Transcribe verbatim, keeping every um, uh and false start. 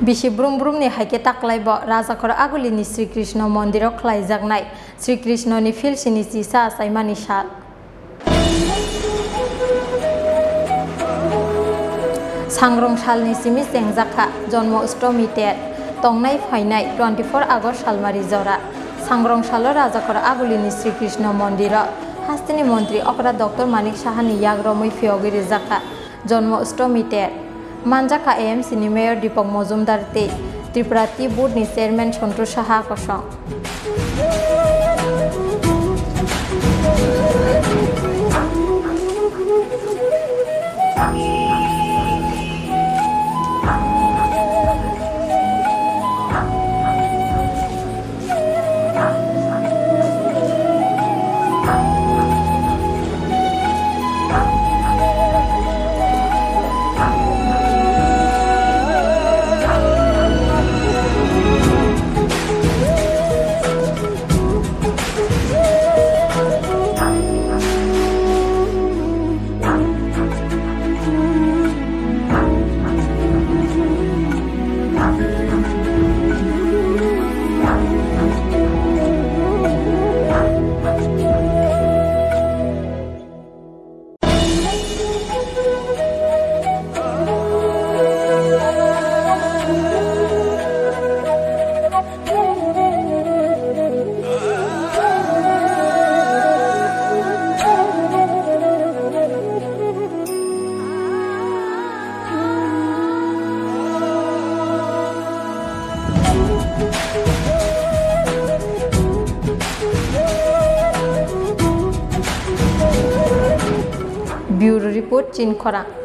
Bisi brum brumni hai khe taklaibo Rajakhor Agulini Sri Krishna Mondiro khlaijaknai Sri Krishnoni philsini chisa achaimani sal. Sangrong salni simi chengjak kha Jonmo Ustomi ter. Tongnai phainai twenty-four August salmari jora. Sangrong salo Rajakhor Agulini Sri Krishna Mondiro hasteni montri okra Doctor Manik Sahani yak romwi phiyogwi rijak kha Jonmo Ustomi ter. Manjak kha A M C ni Mayor Deepak Majumdar tei Tripura Tea Board ni Chairman Santosh Saha kosong. Bureau Report, Chinkhorang.